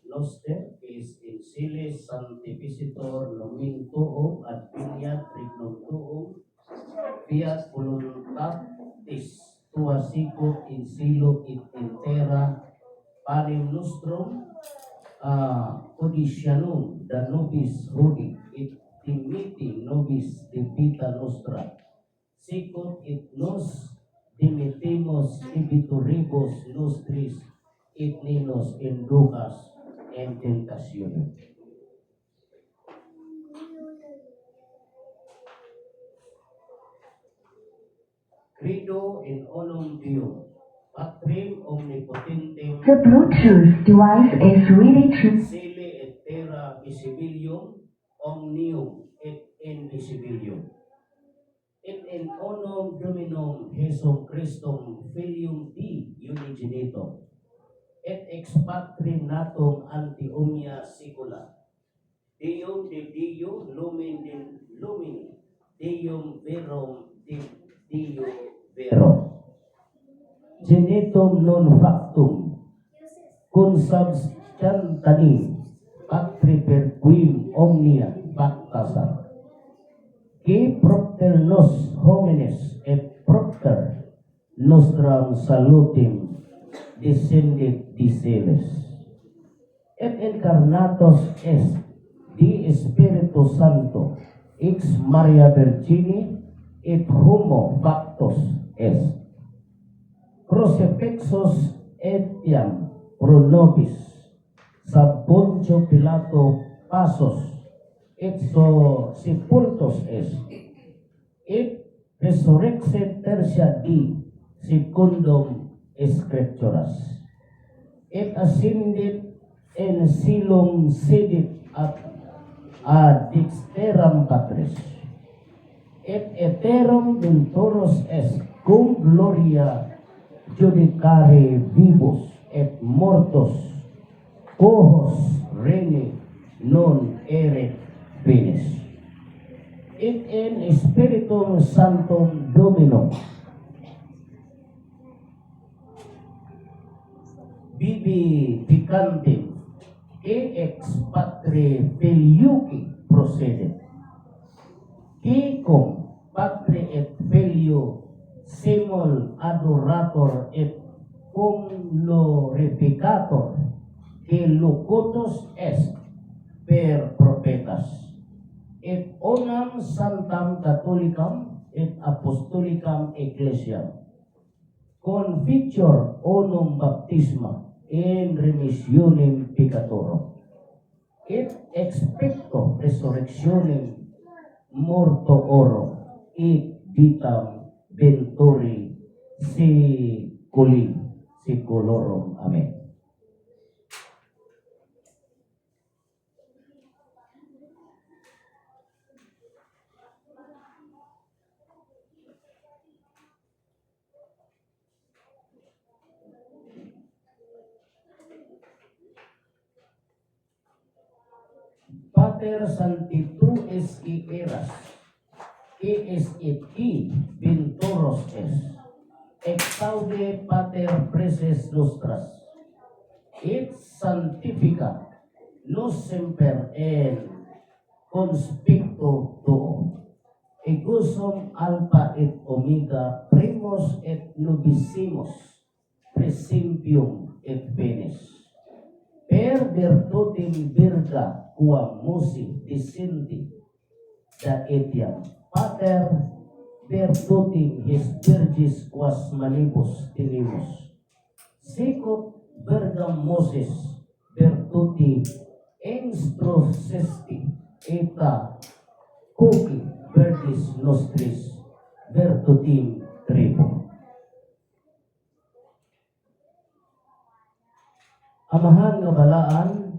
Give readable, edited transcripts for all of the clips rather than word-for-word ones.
Noster, is in celis sanctificetur nomen tuum, adveniat regnum tuum, fiat voluntatis tua sicut in cielo et in terra. Panem nostrum quotidianum da nobis hodie, et dimitte nobis debita nostra sicut et nos dimittimus debitoribus nostris, et ne nos inducas in tentationem. Credo in unum Deum, Patrem omnipotentem, The Bluetooth device is ready to Caeli et terra visibilium omnium et invisibilium. Et in unum Dominum Jesum Christum Filium Dei unigenitum, et ex Patre natum ante omnia saecula, Deum de Deo, lumen de lumine, Deum verum de Deo vero. Genitum non factum, consubstantialim Patri per quem omnia facta sunt. Qui propter nos homines et propter nostram salutem descendit de celis. Et incarnatus est de Spiritu Sancto ex Maria Virgine et homo factus est. Crucifixus etiam pro nobis sub Pontio Pilato passus et so sepultus est, et resurrexit tertia die secundum scripturas, et ascendit in caelum, sedit ad dexteram Patris, et iterum venturus est cum gloria judicare vivos et mortos, cuius regni non erit finis. Et in Spiritum Sanctum Dominum vivificantem, qui ex Patre Filioque procedit, qui cum Patre et Filio simul adoratur et glorificatur, qui locutus est per prophetas. Et unam sanctam catholicam et apostolicam ecclesiam confiteor, unum baptisma in remissionem peccatorum, et expecto resurrectionem mortuorum et vitam venturi saeculi saeculorum. Amen. Pater Sancti tu es qui eras, qui es et qui venturus es. Exaude Pater preces nostras, et sanctifica nos semper in conspectu tuo. Ego sum alpha et omega, primus et novissimus, principium et finis. Per virtutem virga quam Mosi descendi da etiam. Pater, virtutem his virgis quas manibus tenemus. Sicut virgam Moses virtuti instruxisti, ita quoque verbis nostris virtutem tribo. Amahan nga balaan,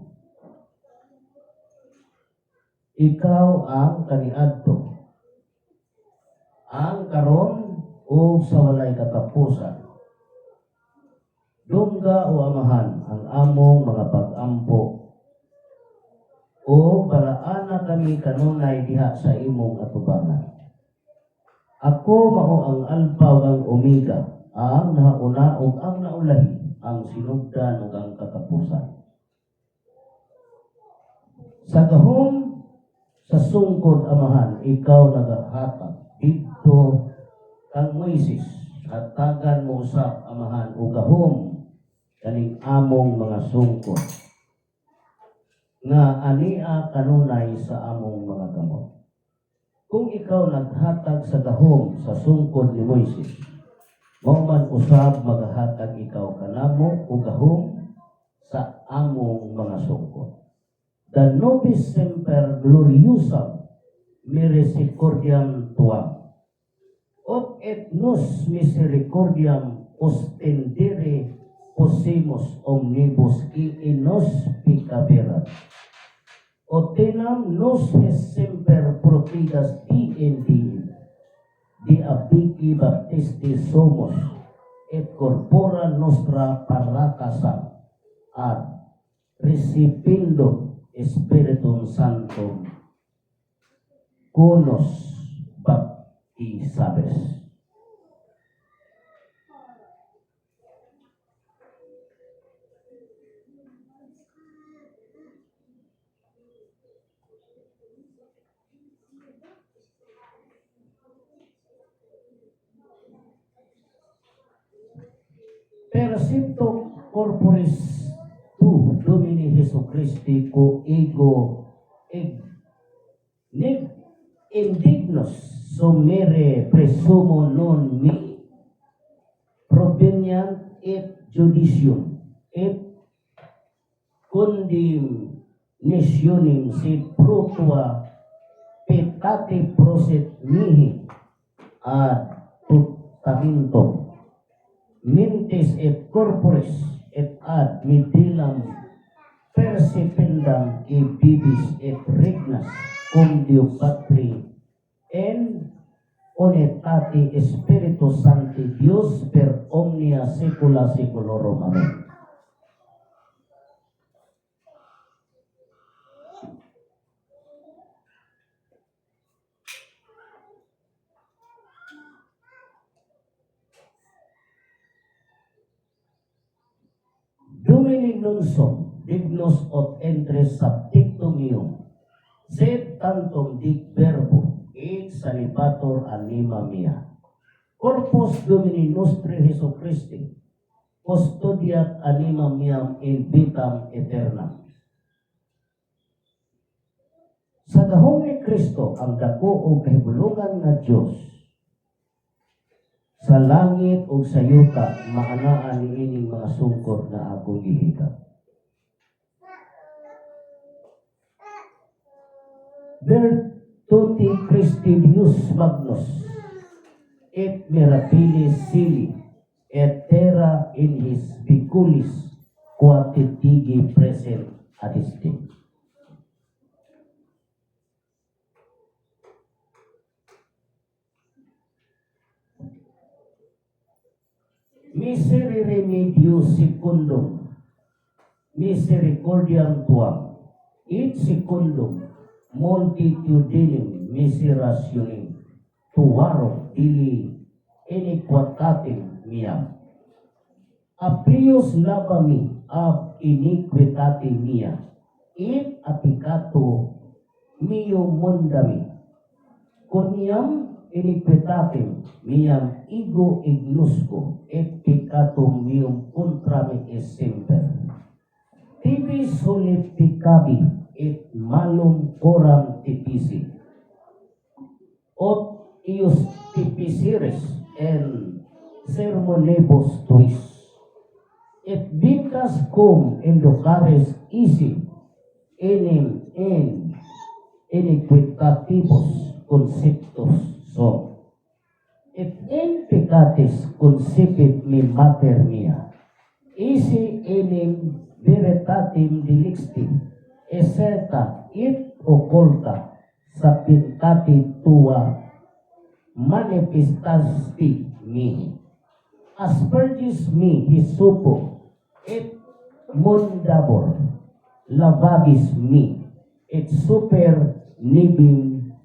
ikaw ang kaniadto, ang karon ug sa walay katapusan. Dungga, o Amahan, ang among mga pag-ampo o balaana kami kanunay diha sa imong atubangan. Ako mao ang Alpha ug ang Omega, ang nauna ug ang naulahi, ang sinugdan ug ang katapusan. Sa gahom sa sungkod, Amahan, ikaw nagahatag didto kang Moises, hatagan mo usab, Amahan, og gahom kaning among mga sungkod nga ania kanunay sa among mga kamot. Kung ikaw naghatag sa gahom sa sungkod ni Moises, mao man usab magahatag ikaw kanamo og gahom sa among mga sungkod. Da nobis semper gloriosam misericordiam tuam. Ut et nos misericordiam ostendere possimus omnibus qui in nos peccaverant. Utinam nos his semper protegas die in die, de abici baptisti sumus, et corpora nostra parata sunt, ad recipiendum Spiritum Sanctum quo nos baptizabes. Percepto corporis tu Domini Jesu Christi quo ego ig nig indignus sumere presumo non mi proveniant et judicium et condemnationem, sed pro tua pietate prosit mihi ad tustamentum mentis et corporis et ad medulam percipendam qui vivis et regnas cum Deo Patri in unitate Spiritus Sancti Deus per omnia saecula saeculorum. Amen. Domine non sum dignus ut entres sub tectum meum, sed tantum dic verbo, et sanabatur anima mea. Corpus Domini nostri Jesu Christi, custodiat animam meam in vitam aeternam. Sa gahom ni Kristo, ang dako o kahibulungan nga Dios sa langit o sa yuta, maanaan niining mga sungkod na akong gihikap. Virtute Christi Deus magnus, et mirabilis celi, et terra in his vinculis, qua te tibi present adisti. Miserere mei Deus secundum misericordiam tuam, et secundum multitudinem miserationum tuarum dele iniquitatem meam. Amplius lava me ab iniquitate mea, et a peccato meo munda me. Quoniam iniquitatem meam ego ignosco, et peccatum meum contra me est semper. Tibi soli peccavi, et malum coram te feci. Ut iustificeris in sermonibus tuis. Et vincas cum indocaris esse enim in iniquitatibus conceptus sum. Et in peccatis concepit me mater mea. Esse enim veritatem dilexti, incerta et occulta sapientate tua manifestasti mihi. Asperges me hyssopo et mundabor, lavabis me, et super nivem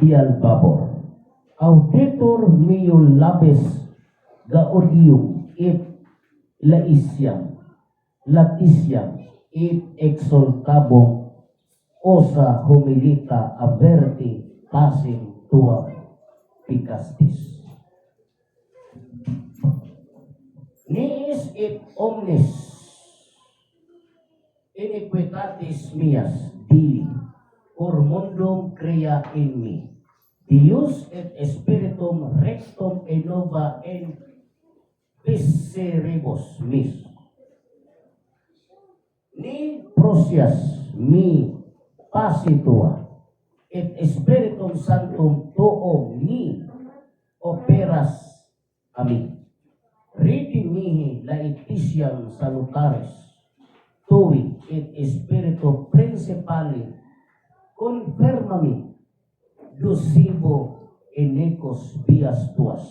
dealbabor. Auditur meo lapis gaudium et laetiam, laetitiam et exultabunt Osa humilita averti pacem tuam pecastis. Niis et omnes iniquitates meas dili cur mundum crea in me. Deus et spiritum rectum innova in visceribus meis. Ni propias mi pace tua et spiritum sanctum tuum mi operas a mi. Reddi mihi laetitiam salutaris tui et spiritu principali confirma mi ducibo iniquos vias tuas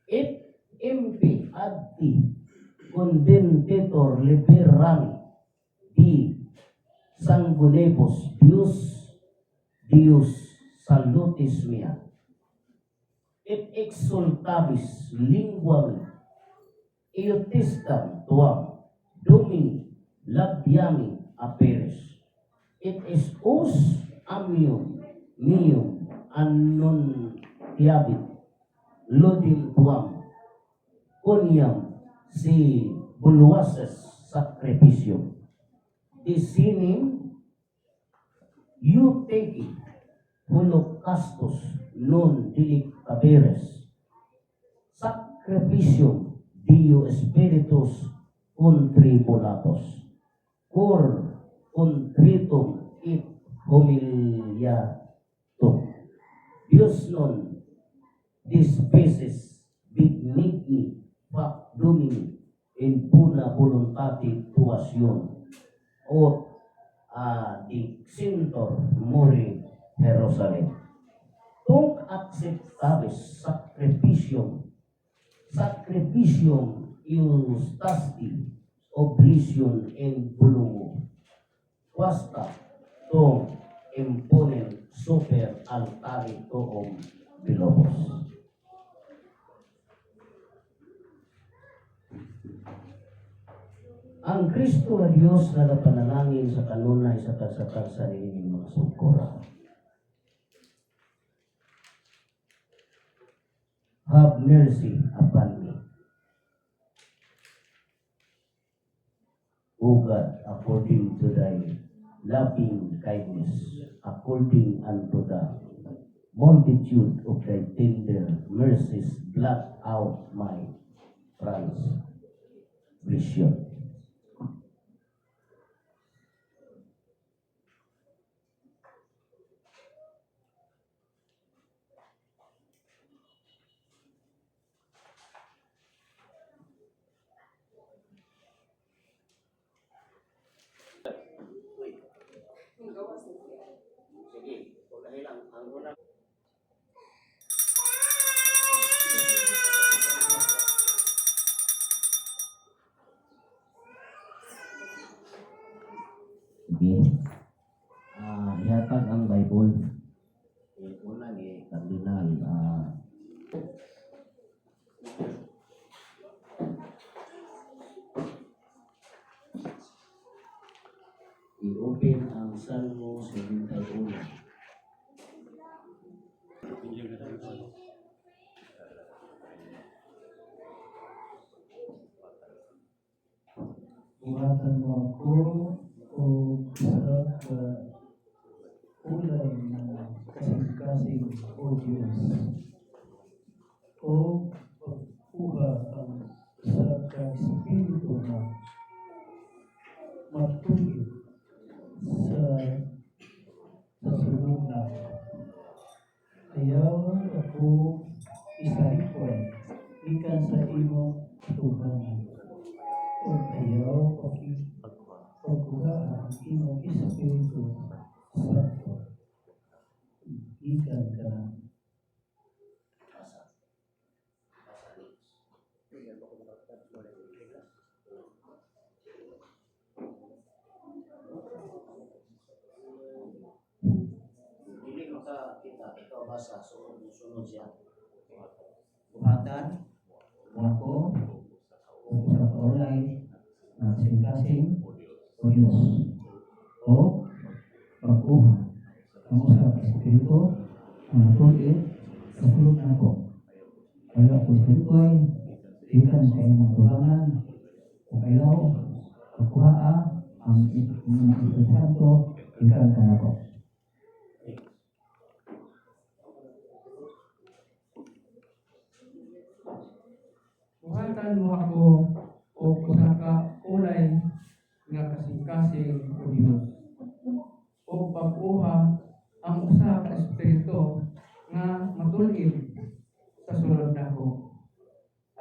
et impie ad te condenditor liberami de sanguinibus. Deus, Deus salutis mea, et exsultabis lingua mea iutistam tuam, Domine, labia mi aperis et os amium meum annuntiabit laudem tuam quoniam si voluisses sacrificium desinam euthyche holocaustus non delectaveris sacrificium Deo spiritus contribulatus cor contritum et humiliatum. Deus, non despices benigni fac, Domine, in bona voluntate tua Sion ut dicentur mori Jerusalem. Tunc acceptabis sacrificium sacrificium iustasti oblation in volumo. Quasta tum imponem super altare tuum bilobos. Ang Kristo nga Dios nagapanalangin sa kanunay sa tagsa-tagsa niining mga sungkora. Have mercy upon me, O God, according to thy loving kindness, according unto the multitude of thy tender mercies, blot out my transgression. Sige, unahin lang. Ang una. Sige. Ihatag ang Bible. Eh, una ni Cardinal i-open ang Salmo 71. Buhatan mo ako og usa ka ulay nga kasing-kasing, O Dios, o pagkuha ang usa ka espiritu nga matuig sa sulod nako. Ayaw ako isalikway gikan sa imong atubangan, ug ayaw pagkuha ang imong Espiritu Santo gikan kanako. Basa. Basa, Lex. Dili makakita, ikaw basa, sunod, sunod siya. Buhatan mo ako og usa ka ulay nga kasing-kasing, O Dios, o. Espiritu nga matul-id sa sulod nako. Ayaw ako isalikway gikan sa imong atubangan ug ayaw pagkuhaa ang imong Espiritu Santo gikan kanako. Buhatan mo ako og usa ka ulay nga kasing-kasing, o Dios, ug bag-oha ang usa ka espiritu nga matul-id sa sulod nako.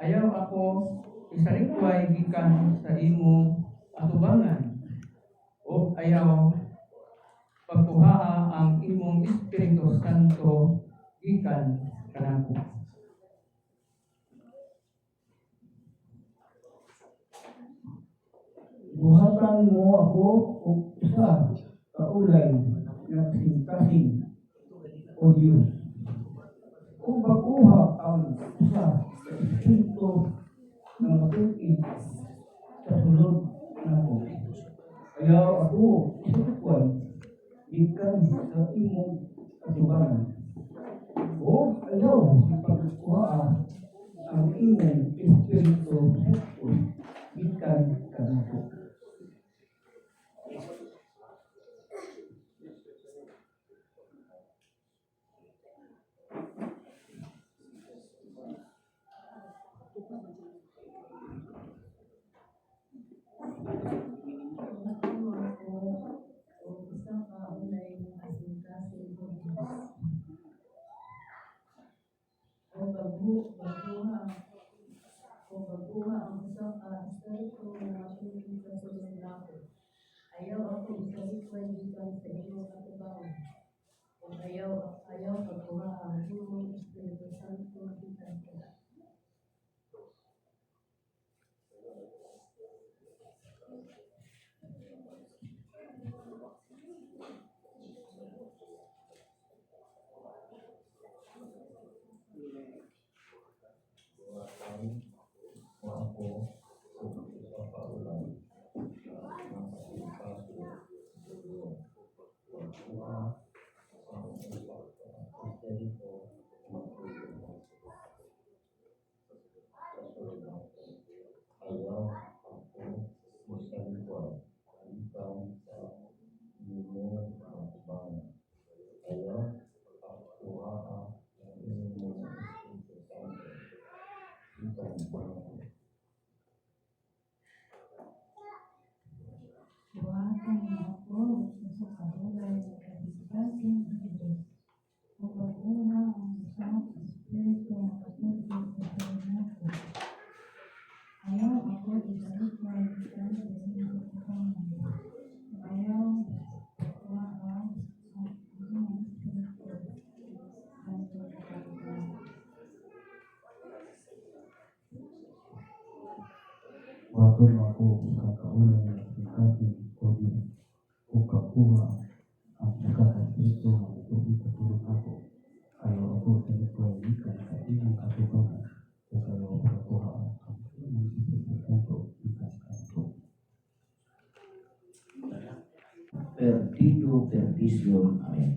Ayaw ako isalikway gikan sa imong atubangan ug ayaw pagkuhaa ang imong Espiritu Santo gikan kanako. Buhatan mo ako og usa ka ulay nga kasing-kasing, o Dios, ug bag-oha ang usa ka espiritu nga matul-id sa sulod nako. Ayaw ako isalikway gikan sa imong atubangan ug ayaw pagkuhaa ang imong Espiritu Santo gikan kanako. Buhatan mo ako og usa ka ulay nga kasing-kasing, o Dios, o bag-oha ang usa ka espiritu nga matul-id sa sulod nako. Ayaw ako isalikway gikan sa imong atubangan ug ayaw pagkuhaa ang imong Espiritu Santo gikan kanako. Buhatan mo ako og usa ka ulay nga kasing-kasing, o Dios, bag-oha ang usa ka espiritu matul-id sa sulod nako. Ayaw ako mosalikway gikan sa imong atubangan. Ayaw pagkuhaa ang imong Espiritu Santo gikan kanako. Buhatan mo ako og usa ka ulay nga kasing-kasing, o Dios, ug bag-oha ang usa ka espiritu nga matul-id sa sulod nako. Ayaw ako isalikway gikan sa imong atubangan ug ayaw pagkuhaa ang imong Espiritu Santo gikan kanako. Buhaton mo ako og usa ka ulay nga kasing-kasing, o Dios, ug bag-oha ang usa ka espiritu nga matul-id sa sulod nako. Ayaw ako isalikway gikan sa imong atubangan ug ayaw pagkuhaa ang imong Espiritu Santo gikan kanako. Perdido perdition. Amen.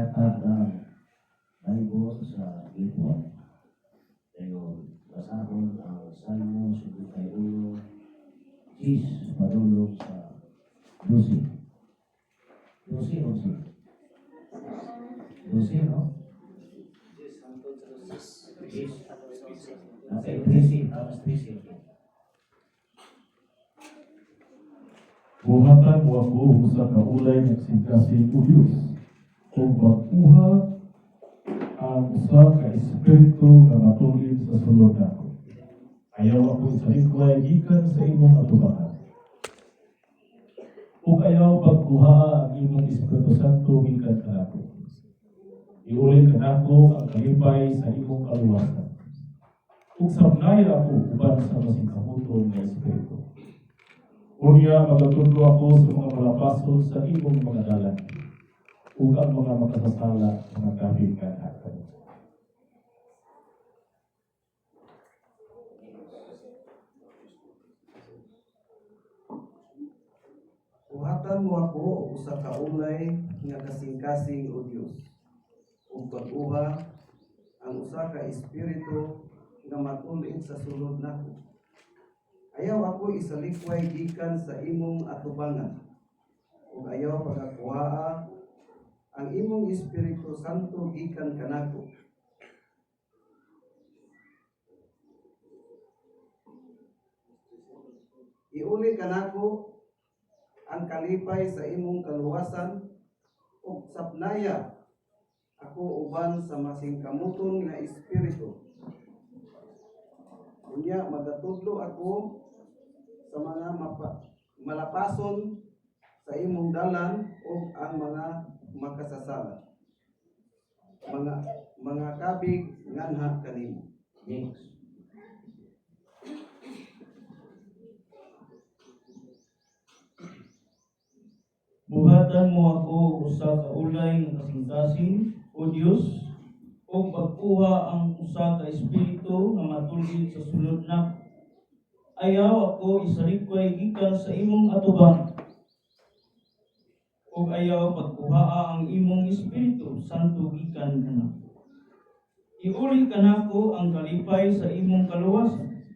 Ihatag ang Bible sa Ipon. Dayon, basahon ang Salmo 51, 10 padulong sa 12. 12, 11. 12, no? 10. Okay, 13, tapos 13. Buhatan mo ako og usa ka ulay nga kasing-kasing, O Dios, ug bag-uha ang usa ka espiritu nga matul-id sa sulod nako. Ayaw ako isalikway gikan sa imong atubangan. Ug ayaw pagkuhaa ang imong Espiritu Santo gikan kanako. Iuli kanako ang kalipay sa imong kaluwasan. Ug sapnaya ako uban sa masingkamuton nga espiritu. Unya magatudlo ako sa mga malapason sa imong mga dalan ug ang mga makasasala mangakabig nganha kanimo. Buhatan mo ako og usa ka ulay nga kasing-kasing, O Dios, ug bag-uha ang usa ka espiritu nga matul-id sa sulod nako. Ayaw ako isalikway gikan sa imong atubangan, ug ayaw pagakuhaa ang imong Espiritu Santo gikan kanako. Iuli kanako ang kalipay sa imong kaluwasan ug sapnaya ako uban sa masingkamuton nga espiritu. Unya magatudlo ako sa mga malapason sa imong dalan ug ang mga makasasala mga kabig nganha kanimo. Next. Buhatan mo ako og usa ka ulay nga kasing-kasing, O Dios, ug bag-uha ang usa ka espiritu nga matul-id sa sulod nako. Ayaw ako isalikway gikan sa imong atubang. Ug ayaw pagkuhaa ang imong Espiritu Santo gikan kanako. Iuli kanako ang kalipay sa imong kaluwasan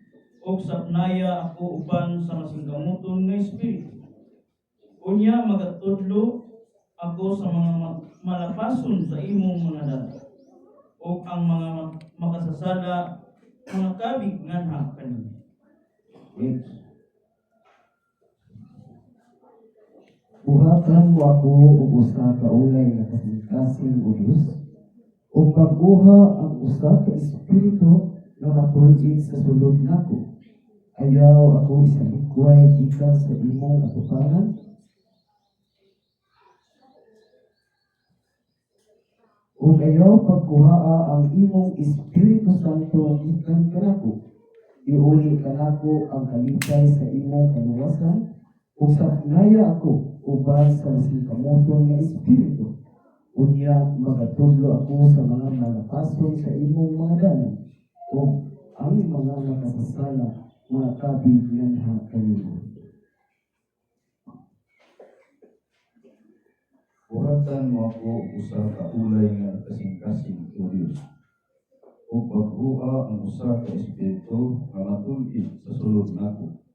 ug sapnaya ako uban sa masingkamuton nga espiritu. Unya magatudlo ako sa mga malapason sa imong mga dalan ug ang mga makasasala mangakabig nganha kanimo. Next. Buhatan mo ako og usa ka ulay nga kasing-kasing, O Dios, ug bag-uha ang usa ka espiritu nga matul-id sa sulod nako. Ayaw ako isalikway gikan sa imong atubangan ug ayaw pagkuhaa ang imong Espiritu Santo gikan kanako. Iuli kanako ang kalipay sa imong kaluwasan ug sapnaya ako uban sa masingkamuton nga espiritu. Unya magatudlo ako sa mga malapason sa imong mga dalan ug ang mga makasasala mangakabig nganha kanimo. Buhatan mo ako og usa ka ulay nga kasing-kasing, O Dios, ug bag-uha ang usa ka espiritu nga matul-id sa sulod nako.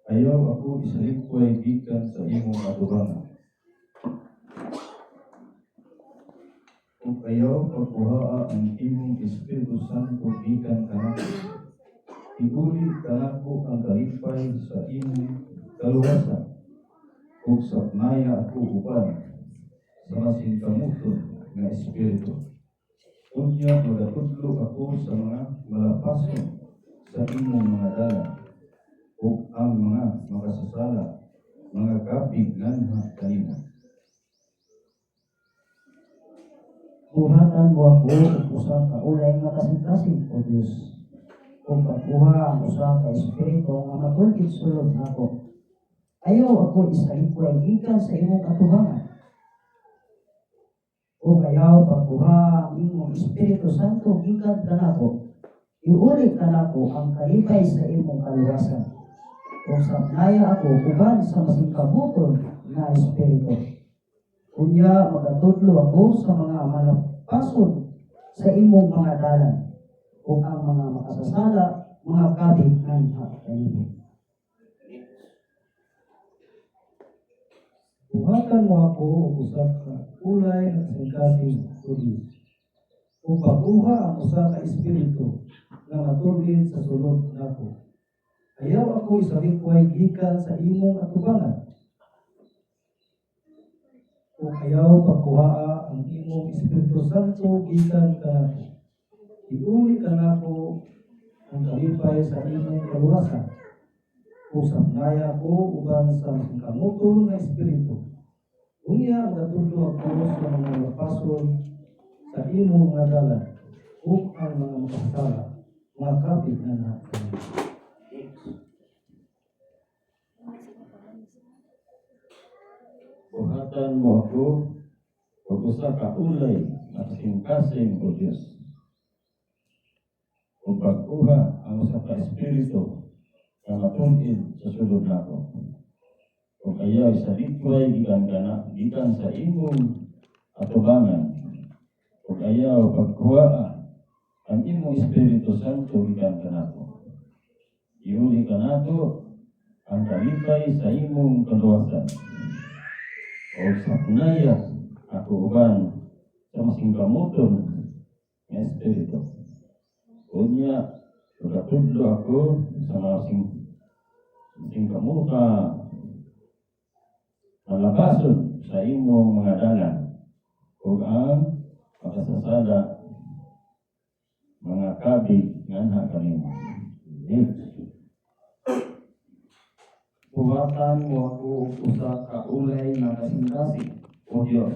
Ayaw ako isalikway gikan sa imong atubangan. Ug ayaw pagkuhaa ang imong Espiritu Santo gikan kanako. Iuli kanako ang kalipay sa imong kaluwasan ug sapnaya ako uban sa masingkamuton nga espiritu. Unya magatudlo ako sa mga malapason sa imong mga dalan ug ang mga makasasala mangakabig nganha kanimo. Buhatan mo ako og usa ka ulay nga kasing-kasing, O Dios, ug bag-uha ang usa ka espiritu nga matul-id sulod nako. Ayaw ako isalikway gikan sa imong atubangan. Ug ayaw pagkuha ang imong Espiritu Santo gikan kanako. Iuli kanako ang kalipay sa imong kaluwasan. Ug sapnaya ako uban sa masingkamuton nga espiritu. Unya magatudlo ako sa mga malapason sa imong mga dalan ug ang mga makasasala mga kabig nganha kanimo. Buhatan mo ako og usa ka ulay nga kasing-kasing, O Dios, ug bag-uha ang usa ka espiritu nga matul-id sa sulod nako. Ayaw ako isalikway gikan sa imong atubangan ug ayaw pagkuhaa ang imong Espiritu Santo gikan kanako. Iuli kanako ang kalipay sa imong kaluwasan ug sapnaya ako uban sa masingkamoton nga espiritu. Unya magatudlo ako sa mga lapason sa imong mga dalan ug ang mga makasasala mga kabig nganha kanimo. Next. Buhatan mo ako og usa ka ulay nga kasing-kasing, O Dios, ug bag-uha ang usa ka espiritu nga matul-id sa sulod nako. Ug ayaw isalikway gikan sa imong atubangan ug ayaw pagkuhaa ang imong Espiritu Santo gikan kanako. Iuli kanako ang kalipay sa imong kaluwasan ug sapnaya ako uban sa masingkamoton nga espiritu. Unya magatudlo ako sa mga singkamuta malapason sa imong mga dalan ug ang makasasala mga kabig nganha kanimo. Next. Buhatan mo ako og usa ka ulay nga kasing-kasing, O Dios,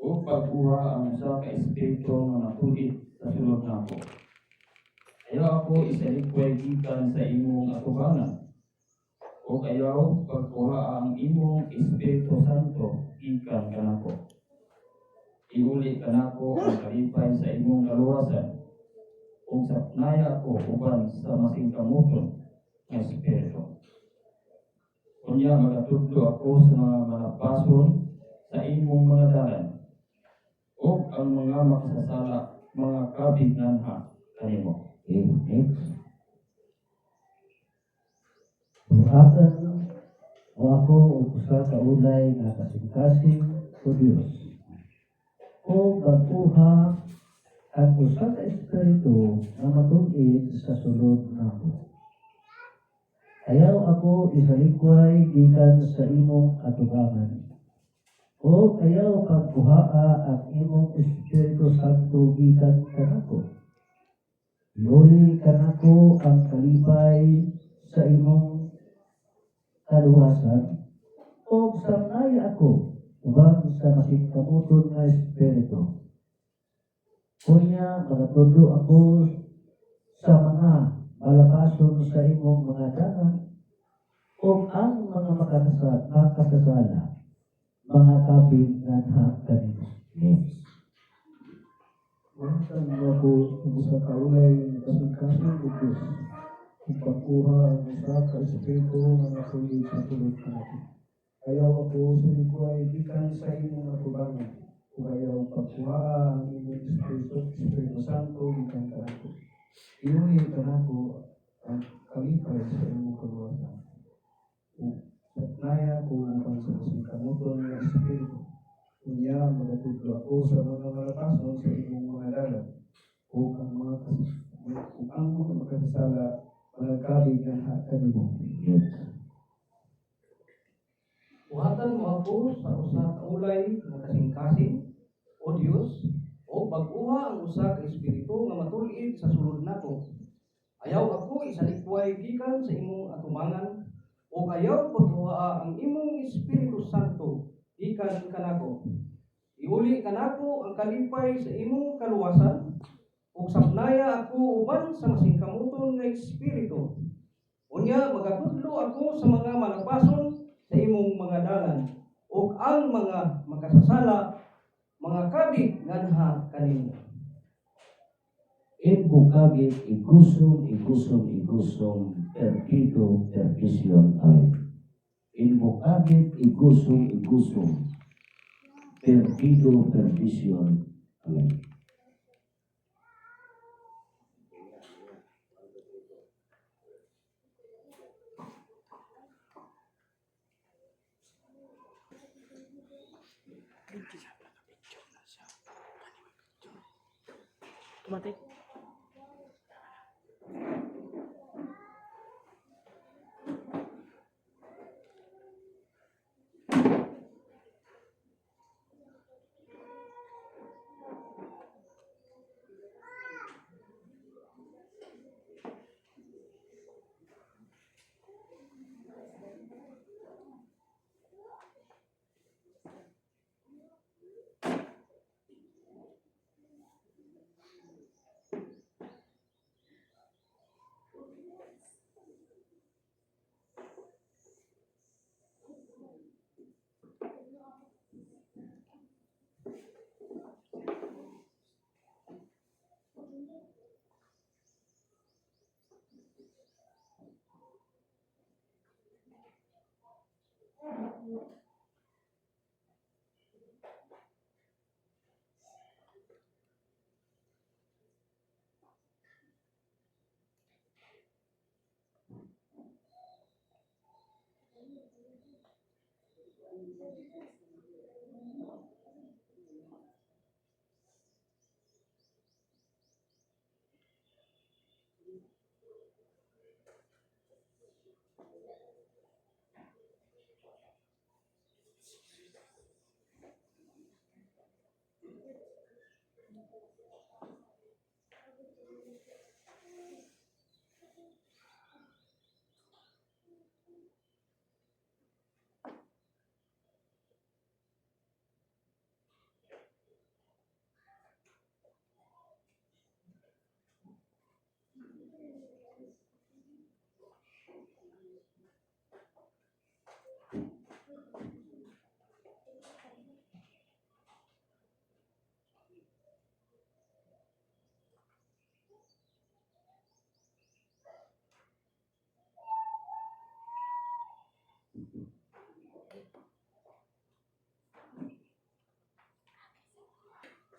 ug bag-uha ang usa ka espiritu nga matul-id sa sulod nako. Ayaw ako isalikway gikan sa imong atubangan ug ayaw pagkuha ang imong Espiritu Santo gikan kanako. Iuli kanako ang kalipay sa imong kaluwasan ug sapnaya ako uban sa masingkamoton nga espiritu. Unya magatudlo ako sa mga malapason sa imong mga dalan ug ang mga makasasala mga kabig nganha kanimo. Okay, next. Buhatan mo ako og usa ka ulay nga kasing-kasing, O Dios, ug bag-uha ang usa ka espiritu nga matul-id sa sulod nako. Ayaw ako isalikway gikan sa imong atubangan ug ayaw pagkuhaa ang imong Espiritu Santo gikan kanako. Iuli kanako ang kalipay sa imong kaluwasan ug sapnaya ako uban sa masingkamoton nga espiritu. Unya magatudlo ako sa mga malakason sa imong mga dalan ug ang mga makasasala mga kabig nganha kanimo. Next. Buhatan mo ako og usa ka ulay nga kasing-kasing, O Dios, ug bag-uha ang usa ka espiritu nga matul-id sa sulod kanako. Ayaw ako isalikway gikan sa imong atubangan ug ayaw pagkuhaa ang imong Espiritu Santo gikan kanako. Iuli kanako ang kalipay sa imong kaluwasan ug sapnaya ko uban sa masingkamoton nga espiritu. Unya magatudlo ako sa mga malapason sa imong mga dalan ug ang mga makasasala mga kabig nganha kanimo. Next. Buhatan mo ako sa usa ka ulay nga kasing-kasing, O Dios, ug bag-uha ang usa ka espiritu nga matul-id sa sulod nako. Ayaw ako isalikway gikan sa imong atubangan ug ayaw pagkuhaa ang imong Espiritu Santo gikan kanako. Iuli kanako ang kalipay sa imong kaluwasan ug sapnaya ako uban sa masingkamoton nga espiritu. Unya magatudlo ako sa mga malapason sa imong mga dalan ug ang mga makasasala mga kabig nganha kanimo. Invocavit icusum icusum icusum perdido perdition. Amen. Invocavit icusum icusum. Perdido perdition. Amen.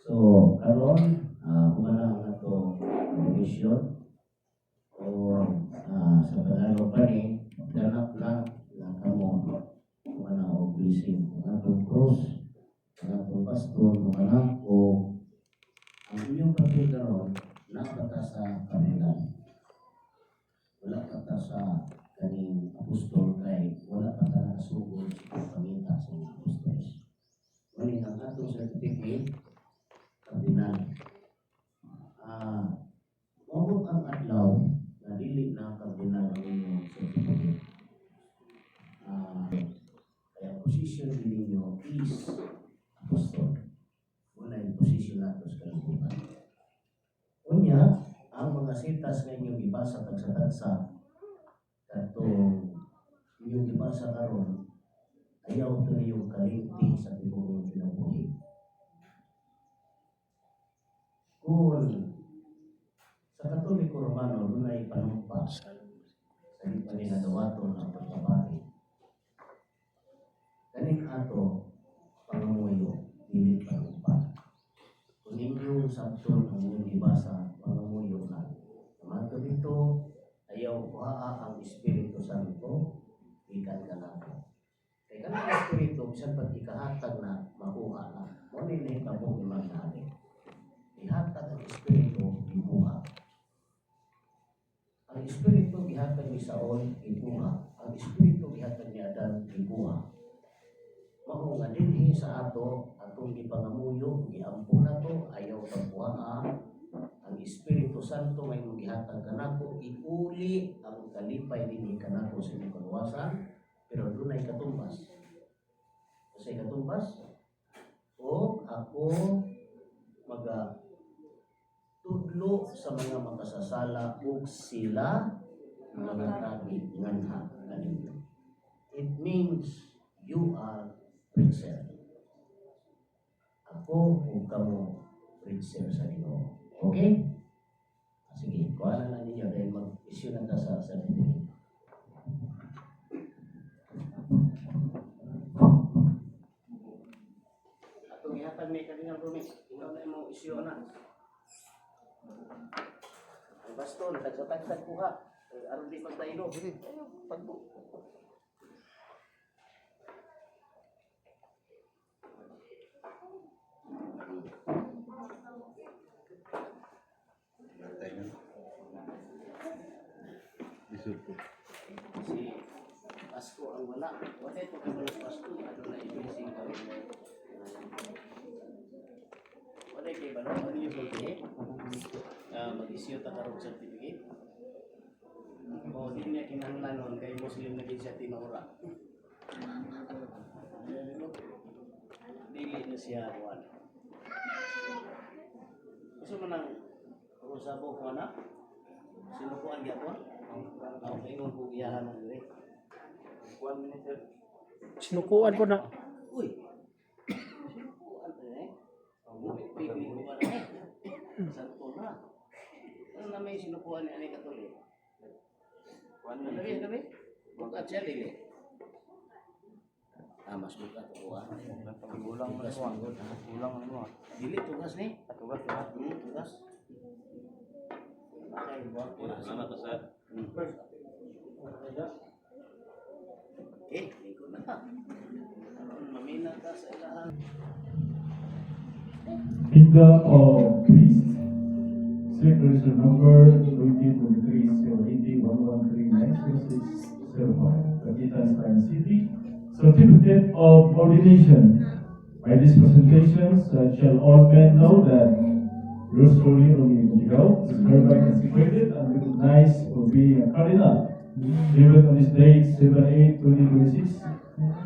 So, karon human na ang atong mission o sa Tagalog pa ni ganap na na kamo human na og blessing ang atong cross, ang atong baston, human na o ang inyong papel karon napata sa kardinal. Wala pa ta sa kaning apostol kay wala pa ta nakasugod sa pagpangita sa mga apostols. Ngunit ang atong certificate, kardinal. Moabot ang adlaw na dili na kardinal ang inyong certificate. Kaya ang position ninyo is apostol. Muna yung position nato sa kalibutan. Unya, ang mga sitas nga inyong gibasa tagsa-tagsa katong inyong gibasa karon, ayaw to niyong kalimti sa tibuok kinabuhi. Kung sa Katoliko Romano dunay panumpa sa di pa nila dawaton ang pagkabati. Kaning ato pangamuyo dili panumpa. Kung inyong sabton ang inyong gibasa, pangamuyo na. Mato dito, ayaw kuhaa ang Espiritu Santo gikan kanako. Kay kanang Espiritu bisan pag ikahatag na makuha na. Mao ni nahitabo ni Magdalene. Ihatag ang Espiritu, ikuha. Ang Espiritu gihatag ni Saul, ikuha. Ang Espiritu gihatag ni Adan, ikuha. Mao nga dinhi sa ato, atong gipangamuyo, giampo nato, ayaw pagkuhaa ang Espiritu Santo nga imong gihatag kanako, iuli ang kalipay dinhi kanako sa imong kaluwasan, pero dunay katumbas. Kasi katumbas, o ako maga tudlo sa mga makasasala ug sila magatagi nganha kaninyo. It means you are preacher. Ako ug kamo preacher sa Ginoo. Okay? Sige, kuha na na ninyo dahil mag-issue na ta sa certificate. Ihatag ni Cardinal Rumi. Ikaw na imong isyu na. Ang baston, tagsa-tagsa kuha. Eh, aron di magdaylo. Ayaw, pagbo. Si Pasko ang wala. Wala ito kay Pasko Pasko. Ano na i-blessing kami. Wala kay Balo. Ano yung sulti? Mag-issue ta karon certificate. O di niya kinahanglan nun kay Muslim na gid siya tinuora. Dili na siya kuan. Gusto mo nang rosabo ko na? Sinukuan gyapon? Ako ingon ko iyahan ng dire. 1 minute, sir. Sinukuan ko na. Uy. Sinukuan pa eh. Pili ko pa na eh. Santo na. Ano na may sinukuan ni Ani Katolik? 1 minute. Ano ba? Bukat siya, dili. Ah, mas bukat ako ah. Gulang Tugas mo. manggod, ah. Gulang mo. Dili, tugas ni. Tugas na. Tugas. Okay, buhat ko na. Salamat, sir. Okay, lingkod na ka. Aron mamina ka sa ilahan. Kingdom of Priests, Circulation number 2023 080 113 906 05, Dapitan Stein City. Certificate of Ordination. By this presentation, shall all men know that yours truly, Romeo Contigo, is hereby consecrated and recognized for being a cardinal. Given on this date, 7/8/2026,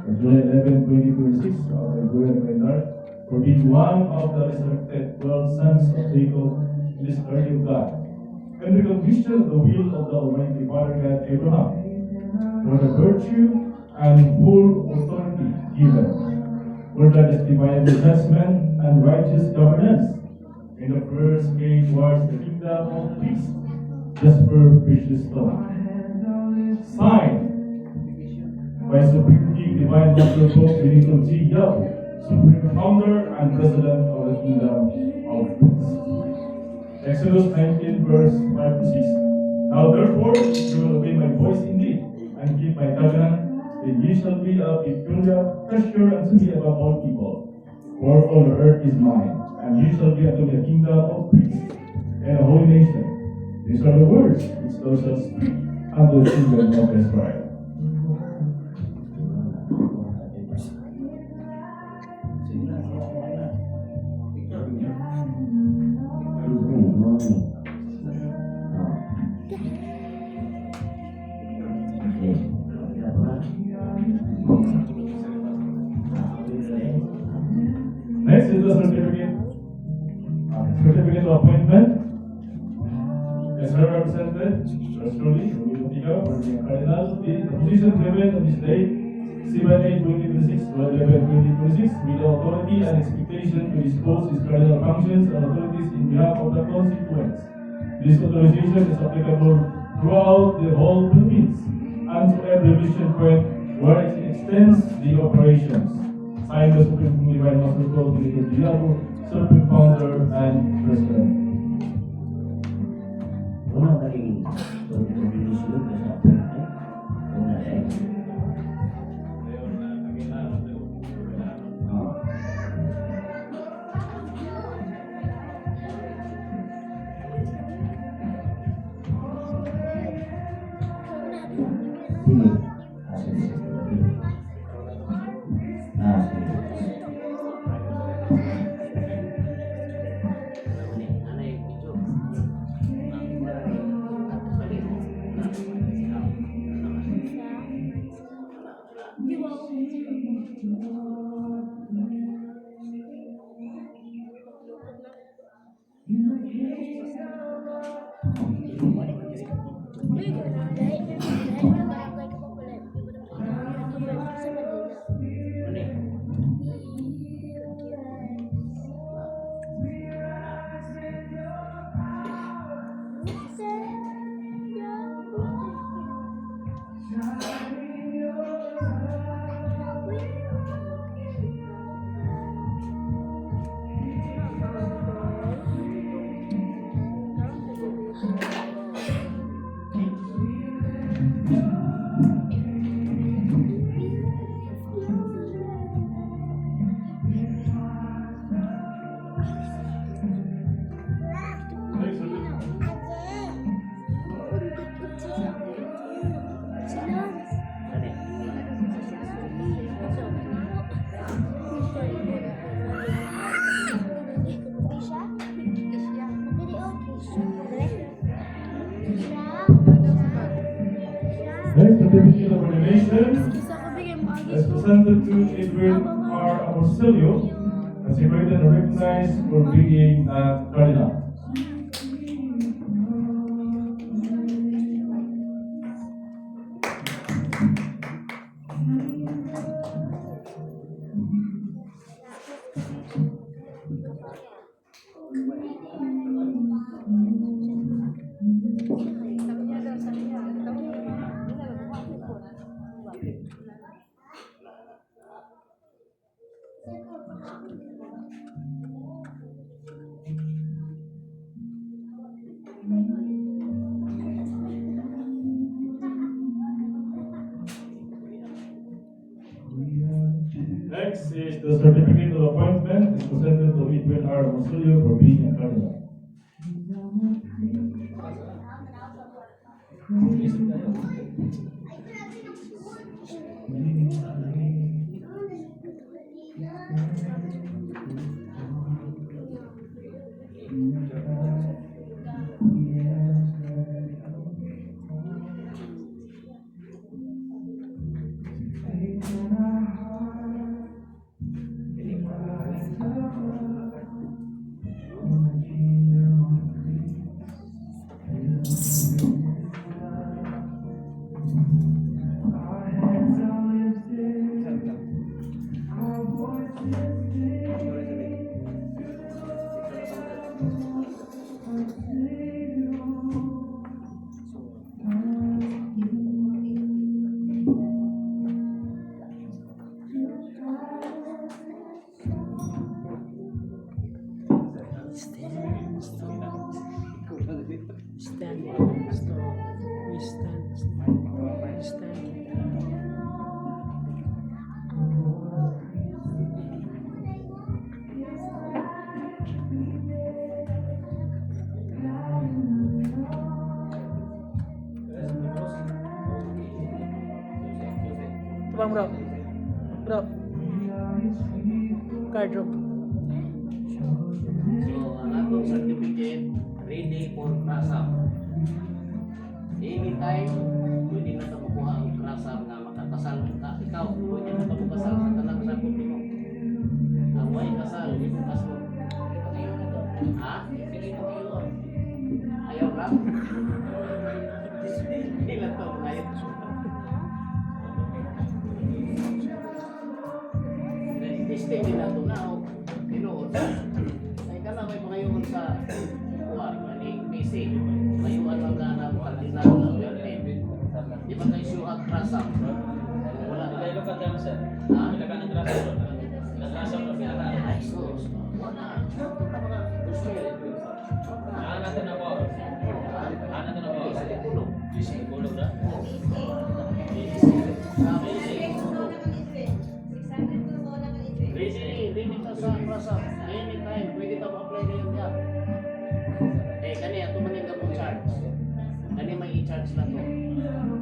or July 11, 2026, of the Gregorian calendar, for being one of the resurrected 12 sons of Jacob in this earth of God, and recognition of the will of the Almighty Father God Abraham, for the virtue and full authority given, for the justifiable judgment and righteous governance, in the first gate towards the kingdom of peace, Jasper precious stone. Signed by Supreme King Divine Master Pope Benito G. Yap, Supreme Founder and President of the Kingdom of Peace. Exodus 19, verse 5 to 6. Now therefore, if you will obey my voice indeed, and keep my covenant, then ye shall be a peculiar treasure unto me above all people. For all the earth is mine, and ye shall be unto me a kingdom of priests and a holy nation. These are the words which thou shalt speak unto the children of Israel. Sige na, sige na. Picture, picture. Next is the certificate, certificate of appointment. As represented, yours truly, Rodrigo Tiga, for being a cardinal, the position given on this day, 7/8/2026, 11/2026, with the authority and expectation to dispose his cardinal functions and authorities in behalf of the constituents. This authorization is applicable throughout the whole Philippines and to every mission point where it extends the operations. Signed the Supreme Divine Master Pope Benito Diabo, Supreme Founder and President. Una galing ordinasyon ka sa appointment. Una siya. Oh. Sige. Ah, sige, sige. Ah, sige. Next, certificate of ordination is presented to Edwin R. Amosilio, consecrated and recognized for being a cardinal. Next is the certificate of appointment is presented to Edwin R. Amosilio for being a cardinal. Stand strong. Stand strong. We stand strong. Stand. Tubang, bro. Bro. Card, bro. So, ang atong certificate, ready for krasam. Anytime, pwede na ito makuha ang krasam nga makakasal ka. Ikaw, pwede na ito makasal sa tanang sakop nimo. Ang way kasal, di mo kasal. Ha? Ayaw lang? Hindi lang ito, ayaw. Testing din na ito na, oh. Tinuod. Ay ka na may pangayon sa kuha, maning PC. Mayuan lang ka na kardinal ng Berlin. Di ba kayo sure at krasam? Wala ka. Ha? Ay, sus. Wala. Ito ka mga gusto. Sa tulog. Sa PC. Ready, ready ka sa krasam. Anytime, pwede ka ma-apply na yun niya. Eh, kani, ato man yung gamong charge. Kani may i-charge na to.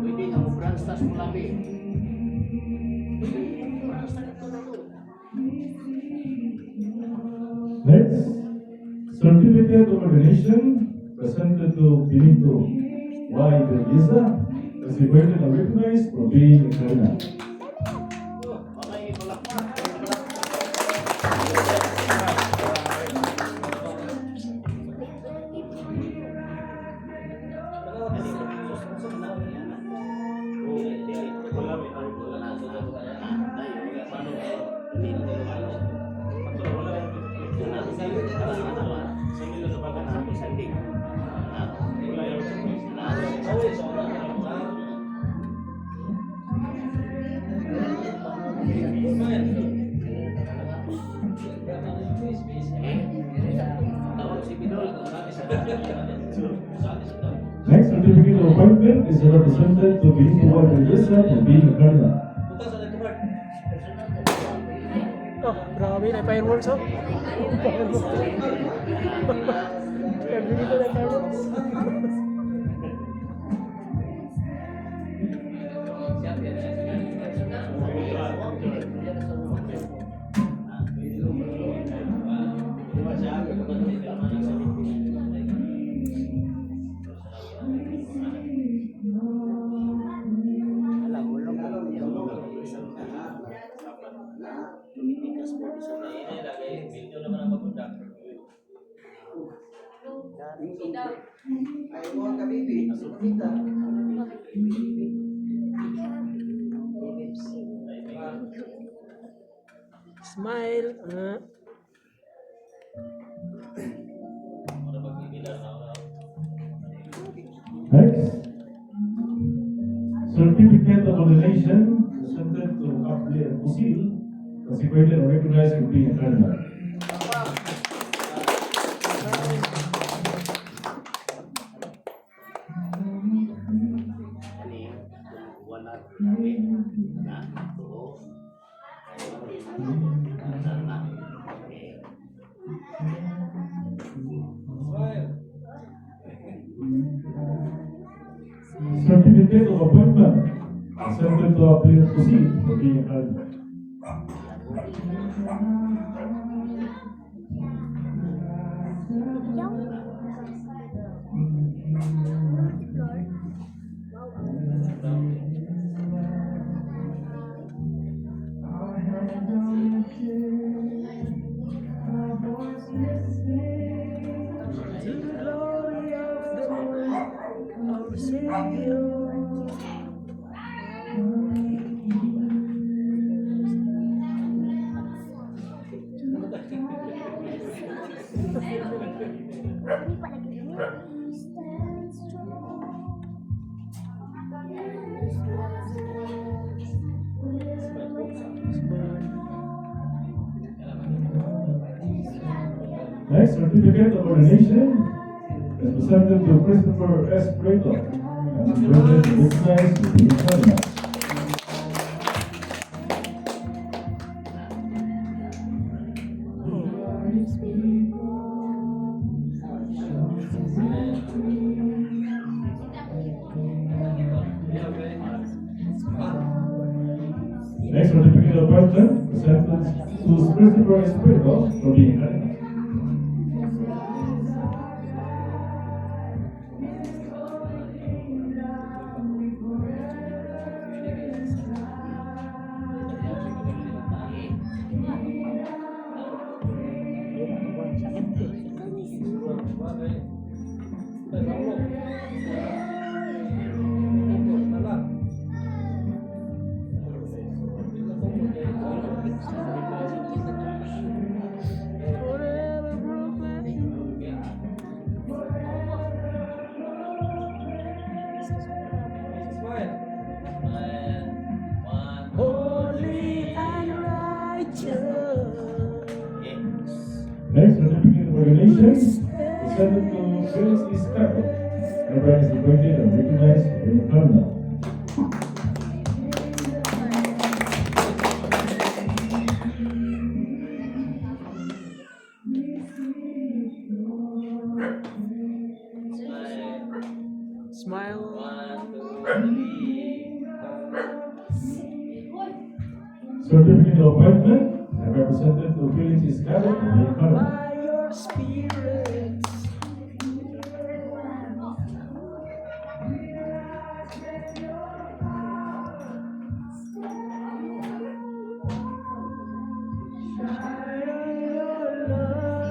Pwede nga mo branch tas mo labi. Pwede mo branch tas ito na to. Next, certificate of ordination presented to Benito Y. Bergiza, consecrated and recognized for being a cardinal. Okay, palakpak. Tawag si Bidol. Next, certificate of appointment is represented to Benito Y. Bergiza for being a cardinal. Oh, grabe na fireworks, oh. Fireworks. Grabe dito na fireworks. Ay mo ang kabibi, kita. Smile. Ah. Next, certificate of ordination presented to Gabriel Pusil, consecrated and recognized for being a cardinal. Certificate of appointment presented to Gabriel Pusil for being a cardinal. To the glory of the Lord, our Savior. Next, certificate of ordination is presented to Christopher S. Prado, and is recognized for being a cardinal. Next, certificate of appointment presented to Christopher S. Prado for being a cardinal. Forever proclaim. Holy and righteous. Next, certificate of ordination presented to Felix Iscaro. Reverend is appointed and recognized for being a cardinal. Smile. Certificate of appointment and represented to Felix Iscaro for being a cardinal. By your spirit. Shine your love.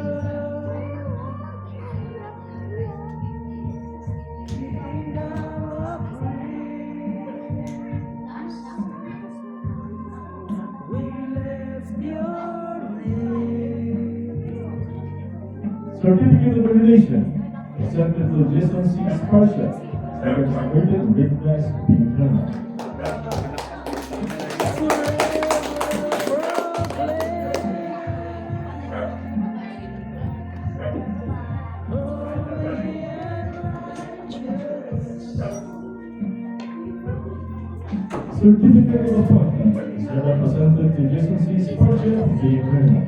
Kingdom of grace. We lift your name. Certificate of ordination presented to Jason C. Sparsha. Reverend is appointed and recognized for being a cardinal. Certificate of appointment is hereby presented to Jason C. Sparsha for being a cardinal.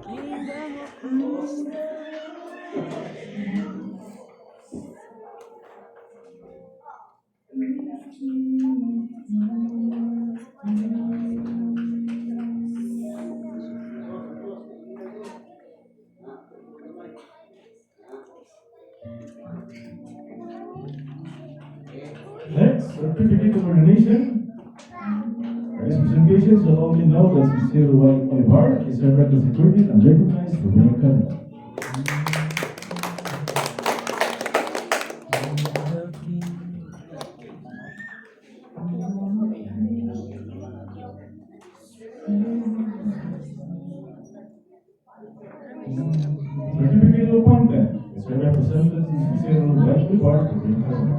Kingdom of grace. Next, certificate of ordination. This presentation shall only know that Cecile White Olivar is hereby consecrated and recognized for being a cardinal. Certificate of appointment is hereby presented to Cecile White Olivar for being cardinal.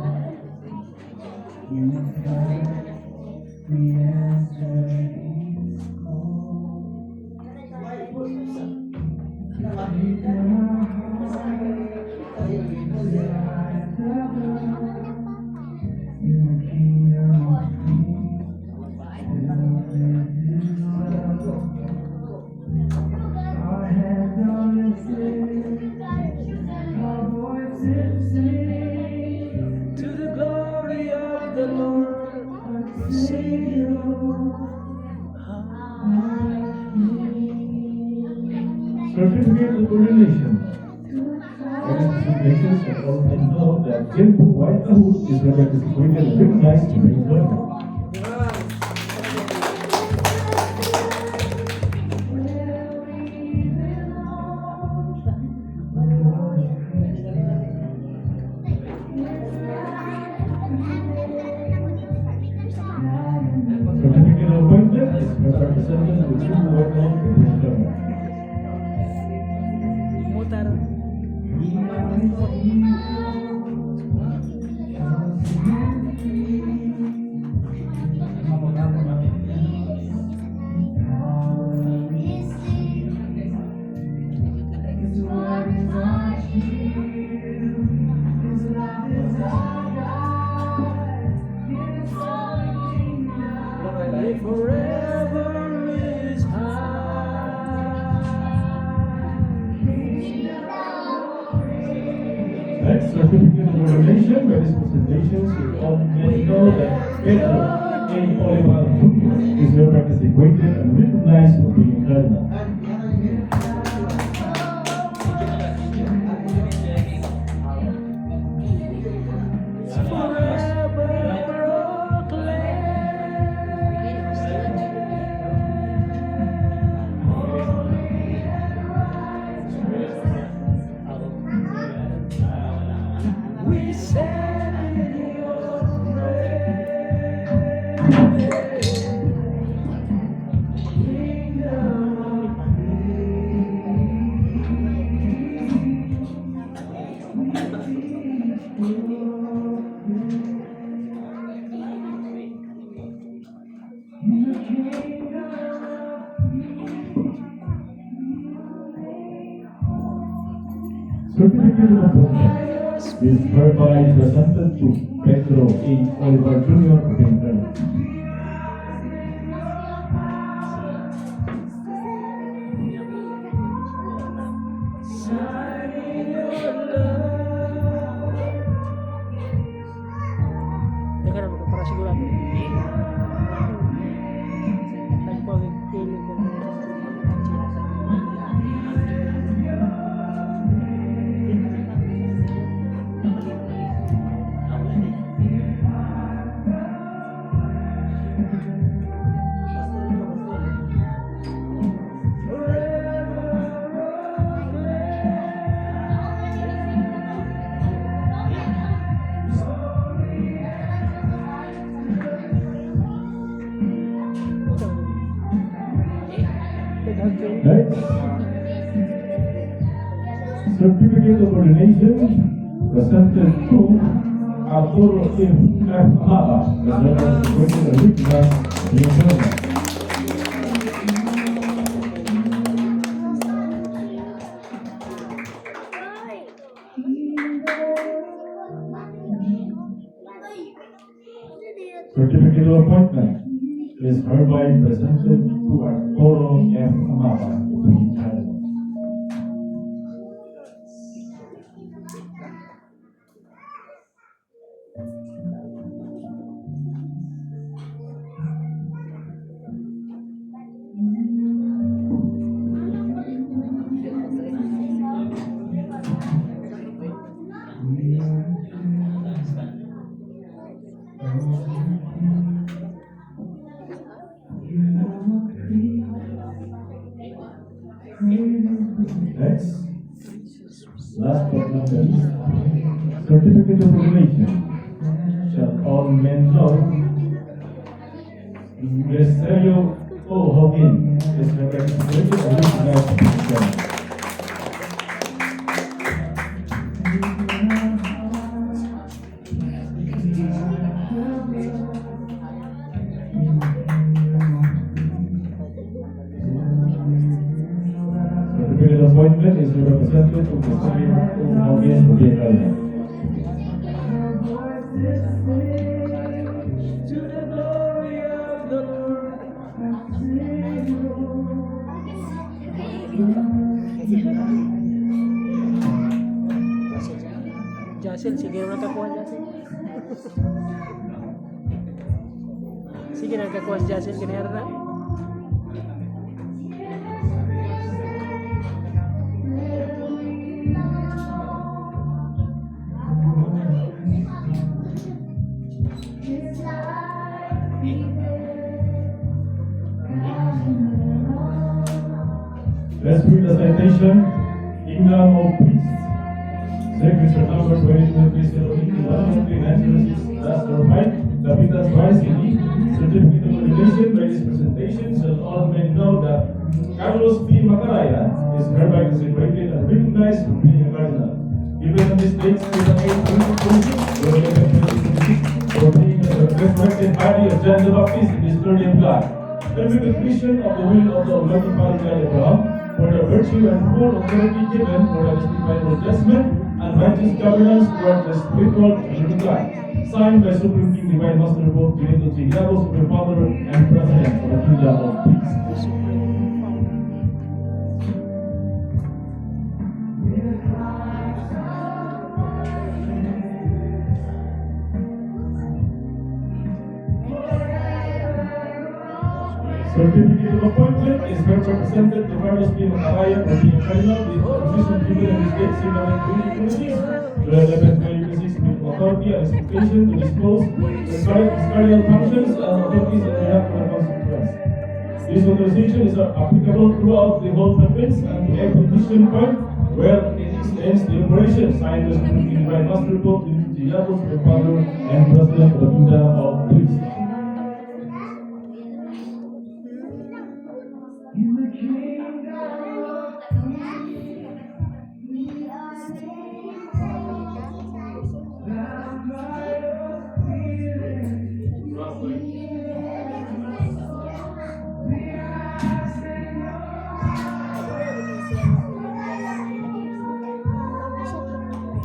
To the glory of the Lord, Savior. Certificate of ordination. This presentation shall only know that Jimbo White Hood is hereby consecrated and recognized for being cardinal. Certificate of appointment is hereby presented to Jimbo White Hood for being cardinal. Mutar. Forever is high. Next, certificate of ordination. By this presentation, we all may know that Pedro A. Olivar Jr. is hereby consecrated and recognized for being a cardinal. Forever proclaim. We stand in your praise. Kingdom of Certificate of appointment is hereby presented to Pedro A. Olivar Jr. for being cardinal. Sign your love. Teka na, para sigurado. Nagpagpili ko. Next, certificate of ordination presented to Arturo M. F. Amaba, as well as consecrated and recognized for being cardinal. Certificate of appointment is hereby presented to Arturo F. Amaba, to be cardinal. Priests. Certificate of Ordination. Shall all men know Greserio O. Hogin is represented and recognized by the Certificate of appointment is represented to Greserio O. Hogin for being cardinal. To the glory of the Lord. I Jasil, sige na nakakuha, Jasil. Sige na nakakuha si Jasil, kanihara na. Let's read the citation. Kingdom of Priests. Signature number 2023-081-3906-05. Dapitan Vice City. Certificate of Ordination. By this presentation shall all men know that Carlos P. Macaraya is hereby consecrated and recognized for being a cardinal. Given on this date, 2008-2026, 2026, for being the resurrected body of John the Baptist in the story of God. The recognition of the will of the Almighty Father God Abraham, for the virtue and full authority given for the justified judgment and righteous governance toward the spiritual children of God. Signed by Supreme King Divine Master Pope Benito J. Llago, Supreme Father and President of the Kingdom of Peace. The Supreme Founder. Certificate of appointment is hereby presented to Carlos P. Macaraya for being cardinal with position given on this date, 7/2026, July 11, 2026, with authority and expectation to dispose the current cardinal functions and authorities on behalf of the constituents. This authorization is applicable throughout the whole Philippines and to every mission point where it extends the operation. Signed by Supreme King Divine Master Pope Dimitri Llago, Supreme Father and President of the Kingdom of Peace. In the kingdom of peace, that my spirit we ask in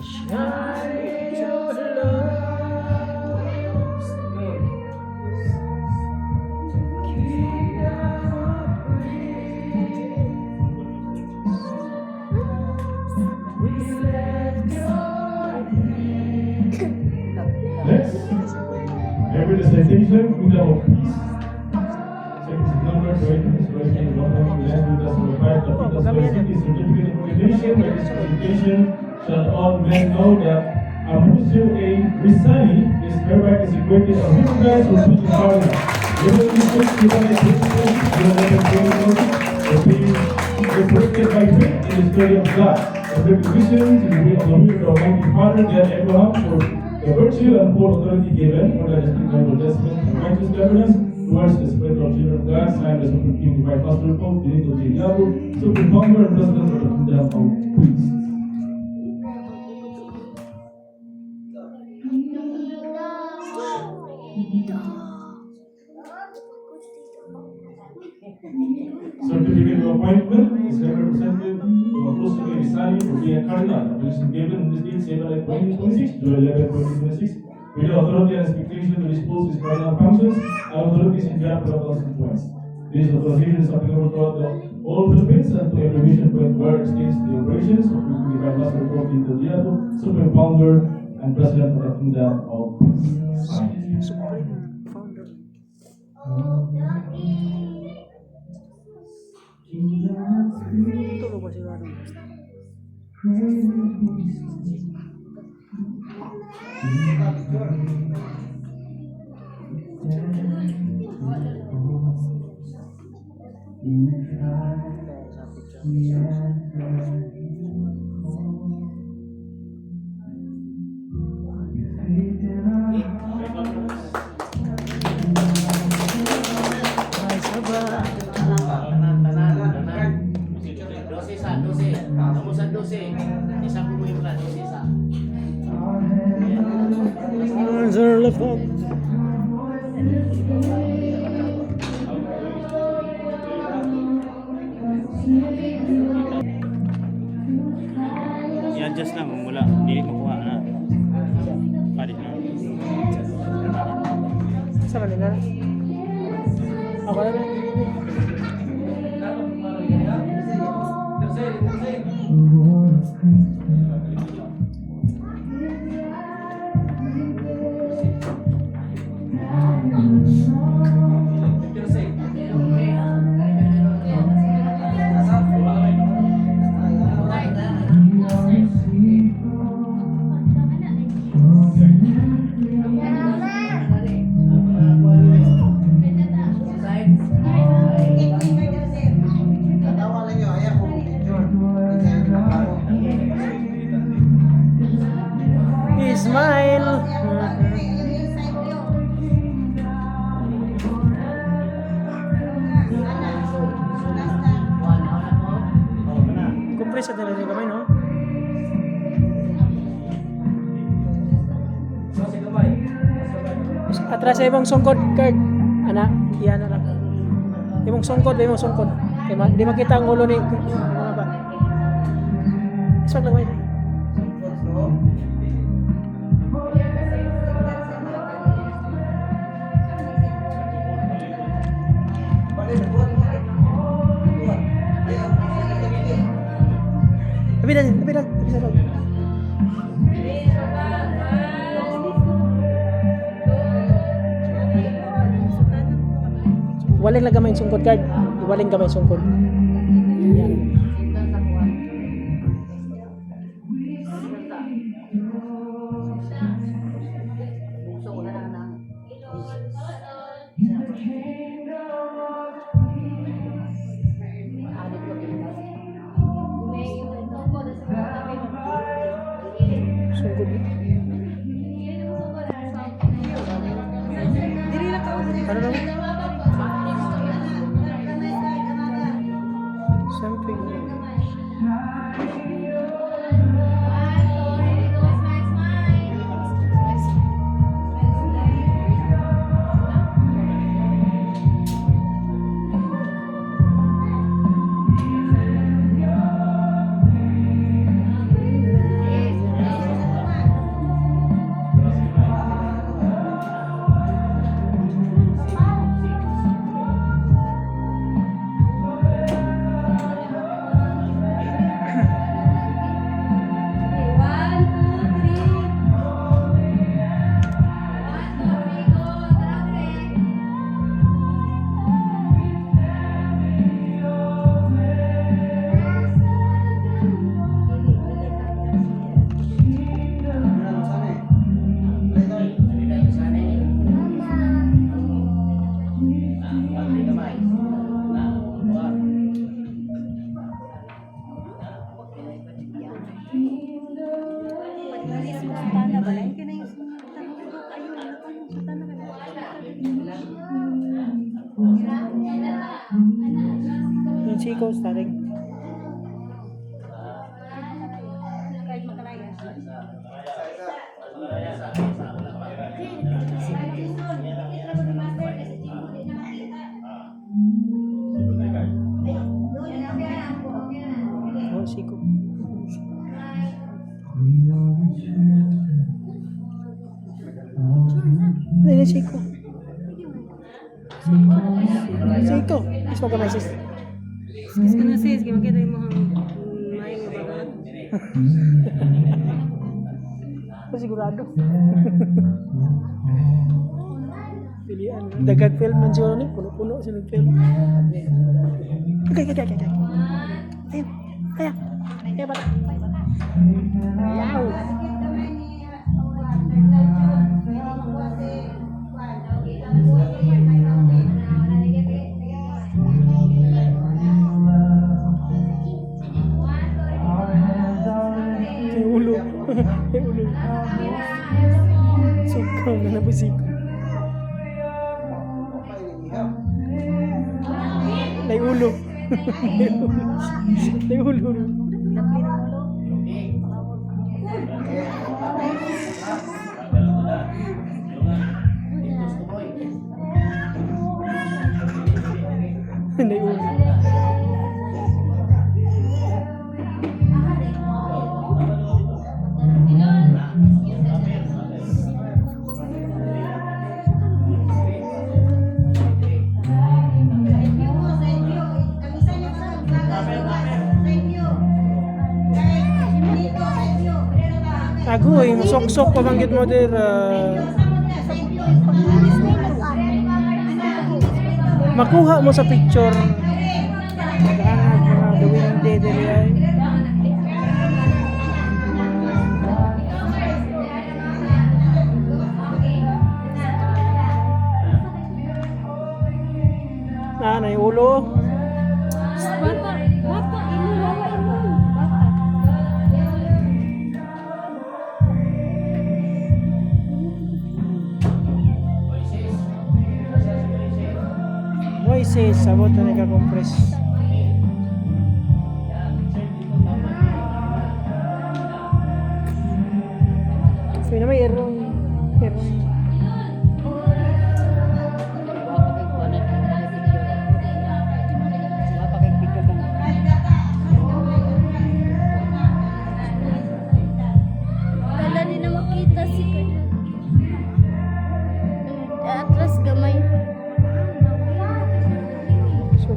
Shine your love. Kingdom of peace. We let your name Next, every citation, Kingdom of Peace. Secretary number 20 1 1 9 5 Dapitan City. Certificate of Ordination. By this presentation shall all men know that Ambrosio A. Rizani is hereby consecrated and recognized for being cardinal. Given this date, 2026, for being resurrected by faith in the story of God. In recognition to the will of the will of Almighty Father God Abraham, for the virtue and full authority given for the justified judgment and righteous governance towards the spiritual children of God, signed by Supreme King Divine Master Pope Benito J. Llago, Supreme Founder and President of the Kingdom of Priests. Certificate of appointment is hereby presented to Ambrosio A. Rizani for being a cardinal. A position given in this date, 7/2026, July 11, 2026, with the authority and expectation to dispose his cardinal functions and authorities in behalf of the constituents. This authorization is applicable throughout the whole Philippines and to every mission point where extends the operations of the Divine Master Pope Benito Llago, Supreme Founder and President of the Kingdom of Peace. Signed. Supreme Founder. Tulog ba siguro? In the Christ we answer his call. Ay, saba. Tanan, tanan, tanan. 12 sa, 12. Kamu sa 12. Isa ko mo yung 12 sa. Arms are left up. I-adjust lang kung wala. Dili makuha na. Pwede na. Sa kanila. Ako na lang. Smile. Compress sa nila kamay, no? Atras sa imong sungkod, Kurt. Ana, iyan na lang. Imong sungkod, imong sungkod. Kay di makita ang ulo ni mga ba. Iswag lang wait. Tabi na, tabi na, tabi sa loob. Waling lang gamay yung sungkod, card. Waling gamay yung sungkod. Yan. Sungkod. Ano lang? Something. Yung Chico starting. Oh, Chico. Ay, Chico. Chico. Is mo gamay sis. Excuse ko na sis, kaya makita yung mga may nga baga. Ako sigurado. Pilian. Dagag film man siguro ni. Puno-puno sila film. Okay. Ayun. Kaya. Kaya bata. Ayaw. Yung ulo. Yung ulo. Sukaw na nabusiko. Nay ulo. Nay ulo. Nay ulo. Agoy, musoksok pa banggit mo dir. Makuha mo sa picture. Nagaangag mga gawinde diri ay. Na, nay ulo. Bata, bata, ilo, wala ilo. Bata. Moises, sabot na nagka-compress. So, na may erong erong. Wala din na makita si Kurt. Atras gamay. So,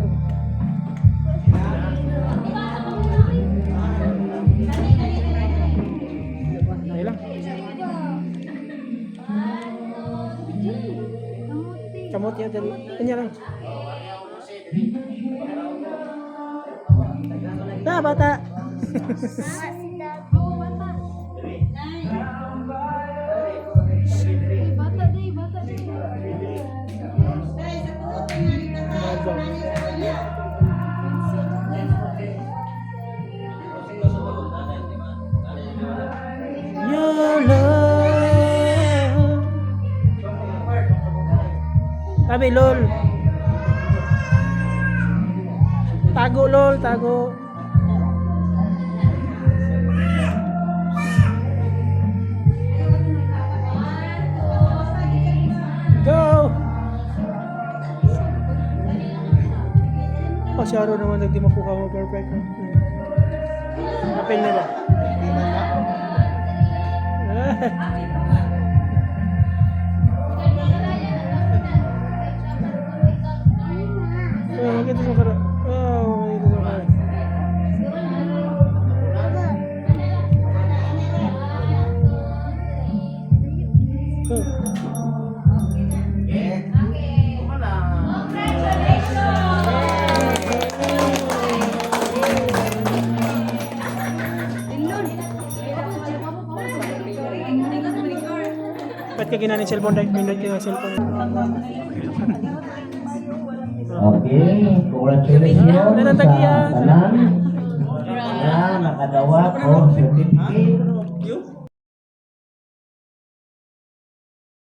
ay lang. Kamot ya dali. Kanya lang. Na bata. Bata day, bata day. Your love. Tabi lol. Tago lol, tago. Go! Oh, si Aro naman nagdi makuha mo perfect. Apel na ba? Oh, makita sa kara. Oh, makita sa kara. Go. Ba't ka ginanin cellphone? Dahil minute ka ng cellphone. Okay, congratulations Wala nang sa tagiya. tanan na nakadawat og certificate.